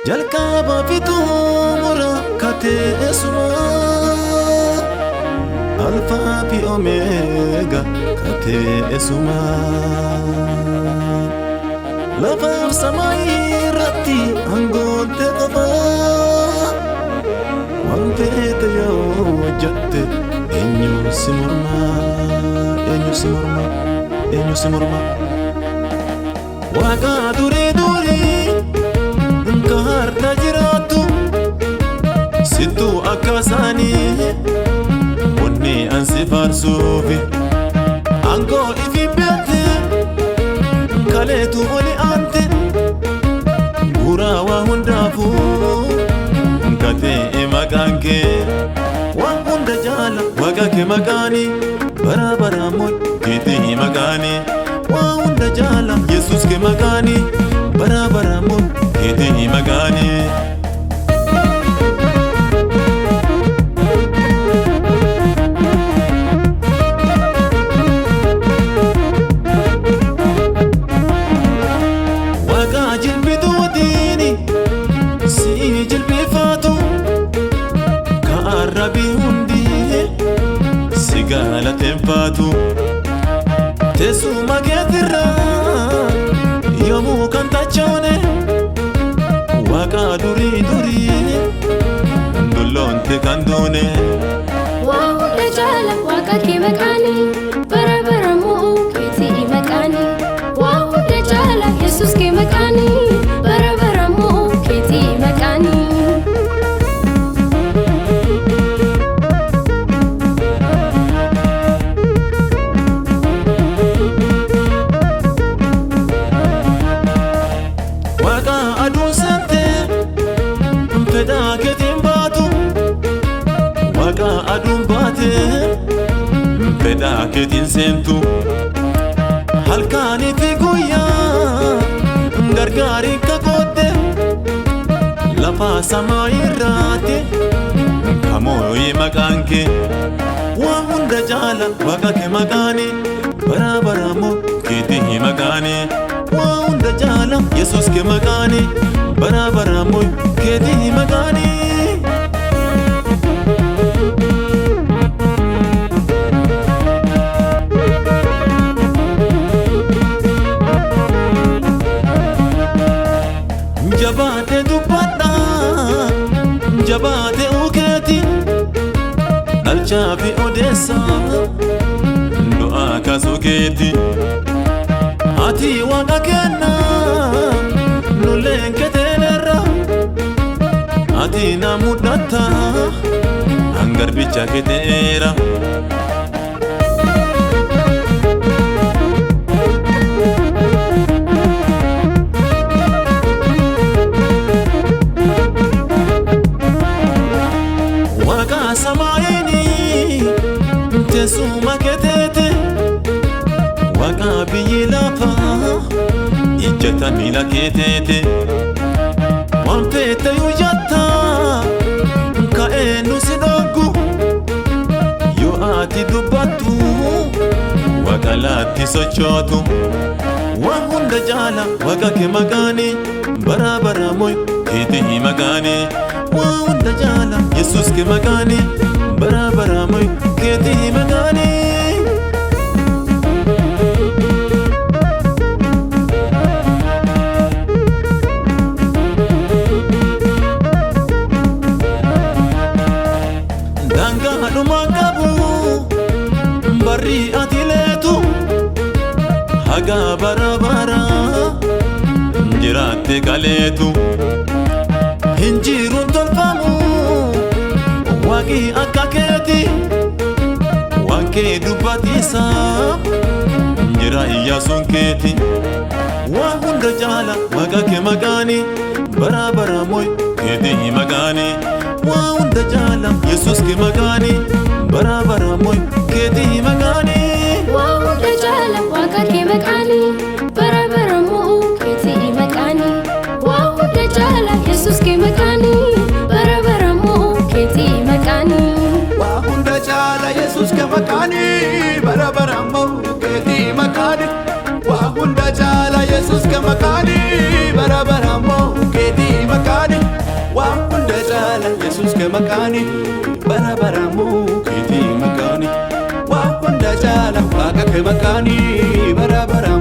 Jalqaba fi xumura kateessuma, Alfaa fi Omeega kateessuma. Lafaaf samaayii irratti aangoon qofa, waan feete yoo hojjatte eenyu si morma? Eenyu si morma? Eenyu si morma? Waaqa durii durii ka har'a jiraattu, sittuu akka isaanii wanni an si faarsuufi aangoo ifi beekte kaleetu oli aante bu'uura waa hundaafuu katee maqaan kee waan hunda jaala. Waaqa kee maqaanii bara bara moo keetii maqaanii waa hunda jaala. Yesus kee maqaanii bara bara moo keetii maqaanii. Waaqa jilbituutiin si jilbifaatu, ka arrabii hundi si galateeffaatu, teessuma keetirraa yoomuu kan tachoone, waaqa durii durii dulloonte kan duune. Waa hunda jaala waaqa kee maqaanii bara bara moo keetii maqaanii. Waa hunda jaala Yesus kee maqaanii bara bara moo keetii maqaanii. Waaqa aduun seentee fedhaa keetiin baatu, waaqa aduun baatee fedhaa keetiin seentu, halkaanii fi guyyaa gargaari ka qoodde, lafa samaa irraati kamooyi maqaan kee waa hunda jaala. Waaqa kee maqaanii bara bara moo keetii maqaanii waa hunda jaala. Yesus kee maqaanii bara bara moo keetii maqaanii. Jabaate dubbadha, jabaate ukeeti, dhalchaa fi odeessa du'aa kaasuu keeti. Ati waaqa kenna nulleen keteenerra, ati na mudhatta hangarbicha keteera. Waaqa samaayiini teessuma keteete, waaqa biyyi lafaa ijjata miila keeteete, waan feete yoo jatta ka'ee nu si dhoggu, yoo ati dubbattu waaqa laatti sochootu waan hunda jaala. Waaqa kee maqaanii bara bara moo keetii maqaanii waa hunda jaala. Yesus kee maqaanii bara bara moo keetii maqaanii. Daangaa dhumaa qabu barri ati leetu, haga bara bara jiraatte kaleetu, hin jiruun tolfamu waaqi akka keeti, waan kee dubbatiisa jira iyyaasuun keeti waa hunda jaala. Waaqa kee maqaanii bara bara moo keetii maqaanii waa hunda jaala. Yesus kee maqaanii bara bara moo keetii maqaanii. Waa hunda jaala waaqa kee maqaanii bara bara moo keetii maqaanii. Waa hunda jaala Yesus kee maqaanii bara bara moo keetii maqaanii. Waa hunda caala Yesus ke maqaanii bara bara moo keetii maqaanii. Waa hunda caala Yesus ke maqaanii bara bara moo keetii maqaanii. Waa hunda caala Yesuus kee maqaani bara bara moo keetii maqaani. Waa hunda caala Waaqa kee maqaani bara bara.